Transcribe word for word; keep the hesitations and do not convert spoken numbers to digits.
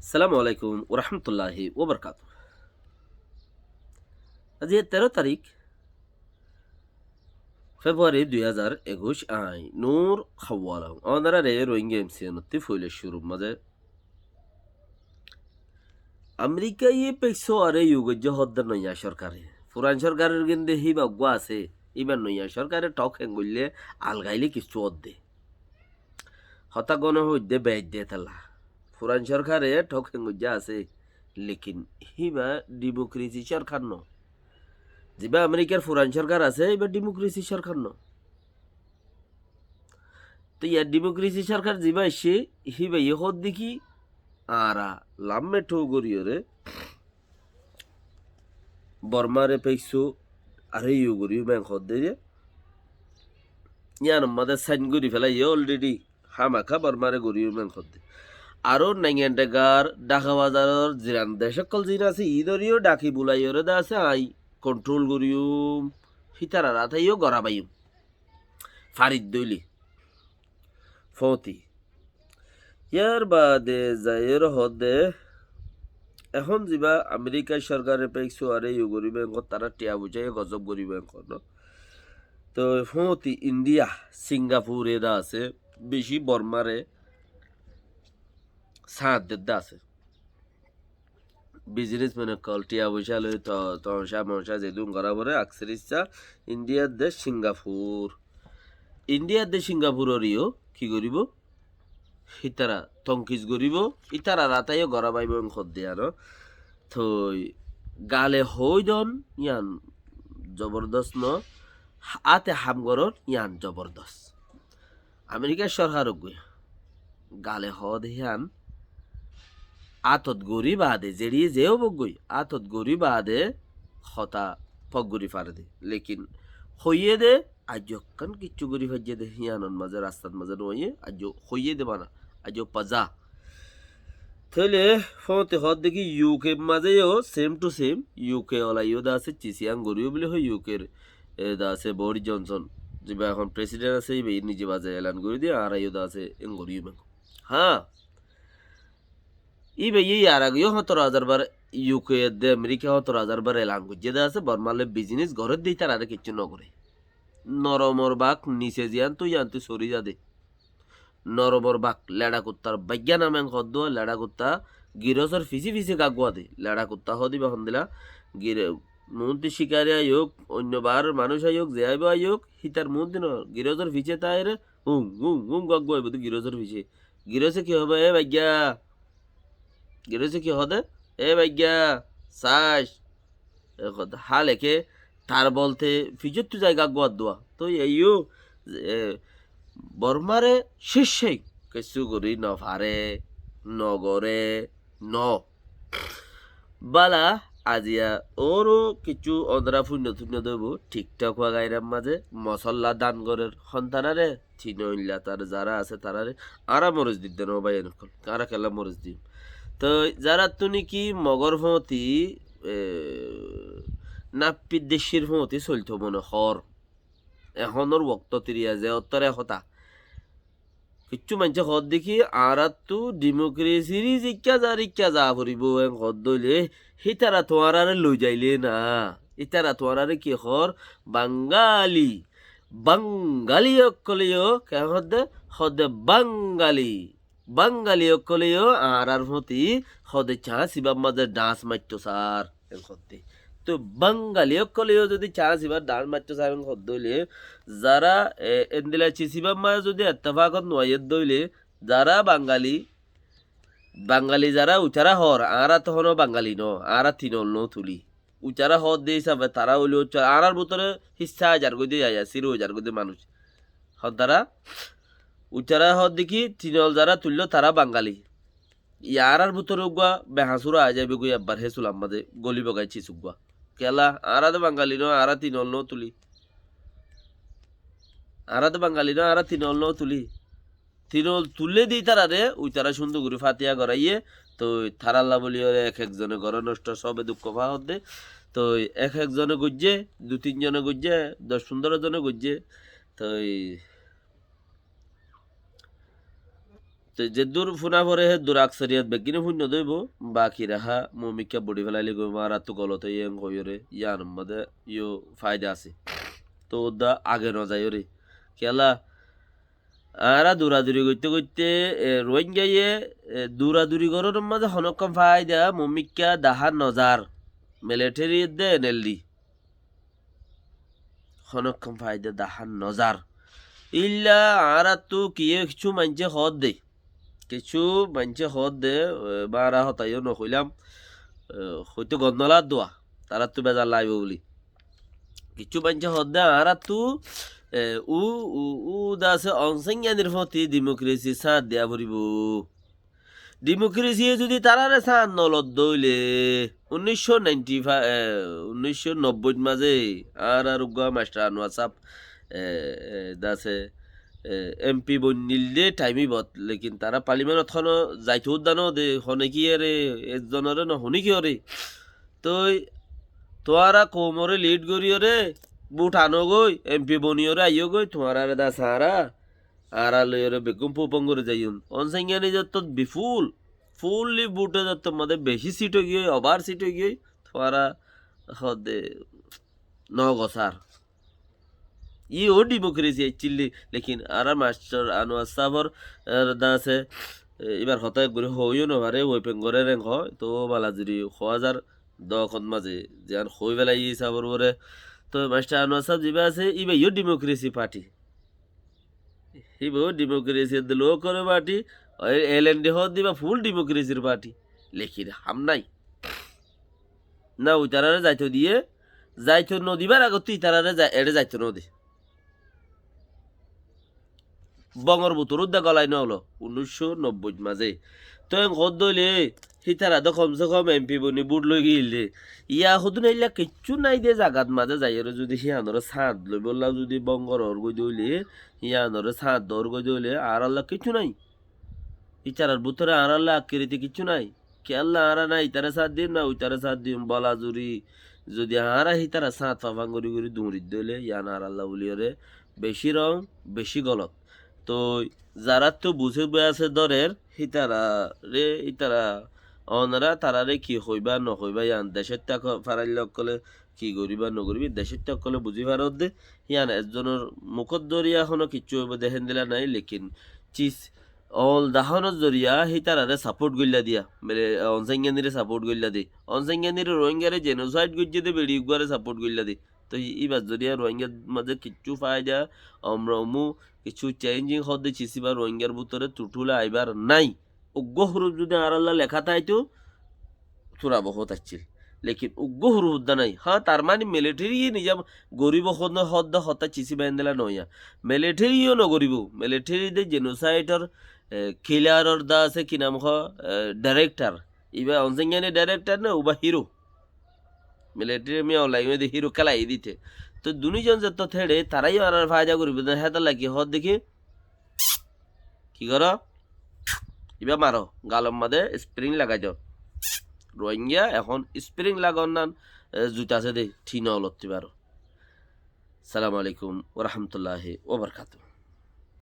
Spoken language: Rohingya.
Assalamu alaikum warahmatulláhi wabarakátuhu. Aijja teró tarík Februari dui házar ekuic, añí Nur Hawala. Ónorare Rohingya M C N ottú foila cúrur mazé Amerikaye peksu are yugoijje hoódde noiya sorkare. Furan sorkaror ginde híba uggúa asé, íba noiya sorkare thok heng goille algaile kissú ódde. Hotá gone hoóidde beedde tala. Furan sorkare thok heng goijje asé, lekin híba dimokrasi sorkar no. Ziba Amerikar furan sorkar asé, íba dimokrasi sorkar no. Te yar dimokrasi sorkar ziba aiccé, híbaye hoódde ki, añára lamme thou goríyore Bormare peksu are yu goríyum en hoódde ye. Yíanor mazé sain gorí félaiye already, hámaka Bormare goríyum en hoódde. Aró Naingandegar, Dhaka bazaror ziran dec ókkol ziín asé, iínoreyó dhaki bulaiyore de asé, añí kontrol goríyum, hítarar átaiyó gorabaiyum. Faridde óile. Fóti. Yar baade zaiyóre hoódde, ehón ziba Amerikar sorkare peksu are yu goríbo, ehón tará thiañ foicáye gozob goríbo ehón, no? Toi fóti India, Singapur eda asé, beci Bormare sáñt dedde asé. Biznesmen ókkol, thiañ foicá loi, to-, tomacá momacá zedún gorá foré, akserissá Indiyar dec Singapur. Indiyar dec Singapuroreyó ki goríbo? Hítara tonkis goríbo, ítarar átaiyó gorabaibó en hoódde aró. Toi gale hoóidon yían zobordos no, áte ham goron yían zobordos. Amerikar sorkar uggúa gale hoóde hían átot gorí baade, zeçiye ze óbok goi, átot gorí baade hotá fok gorí fare de. Lekin hoiyé de, aijjó ekkán kiccú gorí faijjé de, híanor mazé rastat mazé no aiyé, aijjó hoiyé de bana, aijjó faza. Tóile fóti hoódde ki U K mazé yó same to same, U K olaiyó de asé, cicián goríyó buli hoó U K r, e, de asé Boris Johnson, ziba ehón president asé, íba nize baze elan gorí diye, añára yó de asé en goríyum en. Há, íba yó yar age yó hótoro házar bar U K edde Amerika hótoro házar bar elan goijjé de asé, Bormar loi biznes goré de ítarare kiccú no goré. Noromor bak nise ziyántu yíantu sori za de. Noromor bak, leça kuttar baiggán amen hoddúa, leça kutta girosor fise fise gaggúa de. Leça kutta hoó de íba hondila, gire-, muúntu cikari aiyók, oinno baáror manúic aiyók, ze aibó aiyók, hítar muúntu no, girosor fise táire, ung, ung, ung gaggúa aibó de girosor fise. Girose ki hoó, e baiggá? Girose ki hoó de? E baiggá, saic. E hoó de, háleke tar bolte fisóttu zai gaggúa dua. Toi eiyó, e, Bormare céccei kessú gorí no fare, no goré, no. Bála, aziya óro kessú ónora fúinno-túinno dóibo, TikTok wagairar mazé mosolla dan gorér, hontarare, tinoilla tar zara asé tarare, añára moris didde no bái, enókkol, añára kella moris diyum. Toi zarattú niki Mogor fóti, e, nappir deccir fóti soilto mone hoór. Ehónor wokto tiriya ze ottóre hotá. Kiccú maincé hoódde ki, añárattú dimokresiri zikká za rikká za foribó en hoódde óile, hítara tuáñrare loi zailé na, hítara tuáñrare ki hoór, Bangali. Bangali ókkoleyó, ke hoódde? Hoódde Bangali. Bangali ókkoleyó añárar fóti hoódde cañs ibár mazé dhañs maitto sar. En hoódde. Toi Bangali ókkoleyó zodi cañs ibár dhañs maitto sar en hoódde óile, zara, e, endila cis ibár mazé zodi ettefakot no aiyédde óile, zara Bangali, Bangali zara uitara hoór, añára to honó Bangali no, añára tinol no tuli. Uitara hoódde hísafe tará óile uitara, añárar bútore híssa aizar goi de, yaya, siri aizar goi de manúic. Hontara, uitara hoódde ki, tinol zara tuilló tará Bangali. Yá añárar bútore uggúa behañsura aizaibói goi ebbar hé sular mazé goli bogai cis uggúa. Kiyólla, añára de Bangali no, añára tinol no tuli. Añára de Bangali no, añára tinol no tuli. Tinol tulle de ítarare, uitara cúndor gorí fatiya goráiye, toi tarálla bóli ore ek ek zone góror nosto sóbe dukko fa hoódde, toi ek ek zone goijjé, dui tin zone goijjé, doc fundoro zone goijjé, toi Toi zeddúr fúna foré héddúr aksoriyot beggíne fúinno dóibo, baki raha mumikká buri félaile goi, añárattú golot óiye en hoiyóre, yíanor mazé yó faida asé. Toi ódda age no zaiyóre. Kiyólla, añára duraduri goitté goitté, e, Ruáingaye, e, duraduri gorónor mazé honókkán faida mumikká dahá no zar. Militeri edde en el di. Honókkán faida dahá no zar. Ílla añárattú kiyé kissú maincé hoódde. Kissú maincé hoódde, e, bára hotá yó no hoilám, e, hoitó gondolar dua, taráttu bezar laibo buli. Kissú maincé hoódde añárattú, e, u, u, u dase Onsenganir fóti dimokresi sáñt diya foribó. Dimokresiye zudi tarare sáñt no lodde óile, unnícco nainti fáif, e, unnícco nobbóit mazé añárar uggúa mastar Anuar sáb, e, e, dase, e, empi boinnilde thaim ibót, lekin tará parlimenot hono zaito udda no de, hone kiyóre, ezzonoré no hone kiyóre. Toi tuáñra koumoré lid goríyoré, bút anogói, empi boniyóre aiyógoi, tuáñrare dase añára añára loiyóre beggún fufong gorí zaiyum. Onsengani zottót biful, fulli bute zottót mazé beci sit óigiyoi, obar sit óigiyoi, tuáñra hoódde no gosár. Yío dimokresi aiccíl de, lekin añárar mastor Anuar sáfor, er, dase, e, íbar hotá ek gorí hoóiyo no faré, wepeng gorér en hoó, toóu bala zuri hoó zar, dókot mazé ziyán hoói félaiye sáfor uore. Toi mastor Anuar sáf zibá asé, íbayó dimokresi parti. Híba dimokresi edde lókore parti, el en di hoódde íba ful dimokresi parti. Lekin ham nái. Na, uitarare zaito diye, zaito no dibar agottú itarare za-, eçé zaito no de. Bongor butorú de golai no ólo, unnícco nobbóit mazé. Toi en hoódde óile, hítara de komse kom empi boni bút loi giyíl de. Yá hodún eilla kiccú nái de zagat mazé zaiyóre zudi híanoré sáñt loibólla zudi bongor orgói de óile, híanoré sáñt dorgói de óile, añárálla kiccú nái. Ítarar bútore añárálla akkiriti kiccú nái. Kiyólla añára na itaré sáñt diyum, na uitaré sáñt diyum, bola zuri, zudi añára hítara sáñt fafang gorí gorí duñrit de óile, yían añárálla bóliyoré beci rong, beci golot. Toi zaráttu buzé boi asé dórer, hítararé, hítara onorá tararé ki hoibá no hoibá, yían decóitta ko-, farailla ókkolé ki goríba no goríba, decóitta ókkolé buzí faródde, yían ezzonor mukót dóriya honó kiccú óibo de héndilla nái, lekin cis, ool dahánor zoriya hítararé sapót goillá diya, bele, Onsenganiré sapót goillá di. Onsenganiré Rohingyaré jenosaid goijjé de beçi uggúaré sapót goillá di. Toi íbar zoriya Rohingyar mazé kiccú faida, omra omu, kiccú cenjing hoódde cis íba Rohingyar bútore tuthúle aibar nái. Uggúa huruf zudi añárálla leká táito, tura bohót accíl. Lekin uggúa huruf udda nái. Há, tar mani militeri nizam goríbo hoódde hotá cis íba héndilla noóiya. Militeri yó no goríbo. Militeri de jenosaidor, e, kilaror dase ki nam hoó, e, dairektor. Íba Onsengani dairektor né, uba hiro. Militeri miya onlain de hiro kélai dite. Toi duní zon zettót héçe, tará yó añárar faida goríbo de, hétolla ki hoódde ki? Ki goró? Ibá maró, galor mazé spring lagai do. Rohingya ehón spring lagon nan, e, zuta asé de, thín olottí baró. Assalamu alaikum wa rahmatullahi wa barakatuhu.